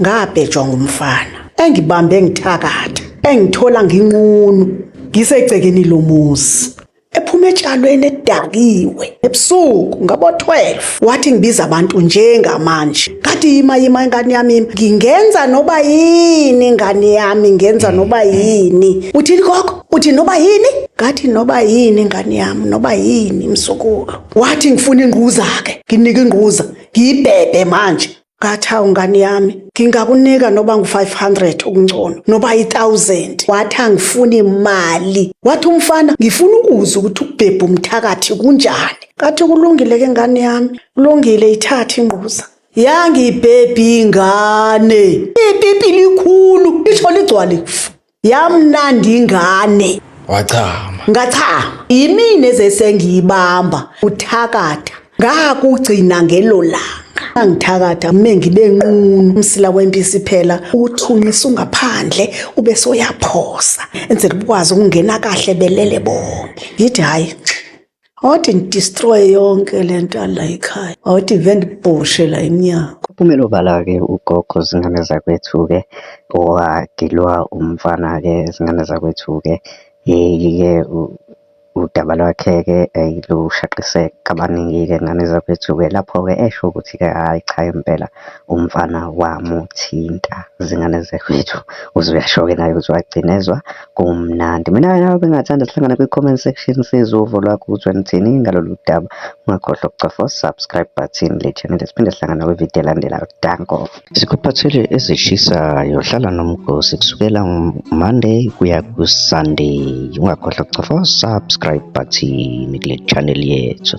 Ngabhejwa ngumfana engibambe ngithakatha, engithola nginqunu ngisegcekeni lomuzi. Ephuma etshalweni edakiwe ebusuku ngabo-12 wathi ngibiza abantu njengamanje. Ngathi yima yima ingane yami yima. Ngingenza noba yini ingane yami, ngenza noba yini. Uthini gogo? Uthi noba yini? Ngathi noba yini ingane yami, noba yini mzukulu. Wathi ngifuna ingquza-ke, nginike ingquza, ngiyibhebhe manje. Ngathi hawu ngane yami, ngingakunika noba ngu-500 okungcono, noba yi-1000. Wathi angifuni imali. Wathi umfana ngifuna ukuzwa ukuthi ukubhebha umthakathi kunjani. Ngathi kulungile ke ngane yami, kulungile ithathe ingquza. Yangibhebha ingane. Ipipi likhulu, lisho ligcwale. Yamnandi ingane. Wachama. Ngachama. Yimina ezesengiyibamba uthakatha. Ngakugcina ngelo langa. Ngithakatha mme ngibe nqunu umsila wempisi phela uthunqisa ungaphandle ube soyaphosa enzela ukwazi ukungena kahle belele bonke. Ngithi hayi awuthi ngidestroy yonke le nto la ekhaya. Awuthi ngivele ndibhoshe la emnyango. Kuphumele obala-ke ugogo zingane zakwethu-ke owagilwa umfana-ke zingane zakwethu-ke. Hheyi-ke udaba lwakhe-ke lushaqise kabaningi-ke ngane zakwethu-ke. Lapho-ke esho ukuthi-ke hhayi cha impela umfana wamuthinta zingane zakwethu. Uze uyasho-ke naye ukuthi wagcina ezwa kumnandi. Mina-ke nawe bengingathanda sihlangane kwi-comment section sizwe uvo lwakho ukuthi wena uthini ngalolu daba. Ungakhohlwa ukucofa u-subscribe button le channel siphinde sihlangane kwividiyo elandelayo. Danko. Sikuphathele ezishisayo, hlala nomgosi kusukela Monday kuya ku-Sunday. Ungakhohlwa ukucofa u-subscribe button kule channel yethu.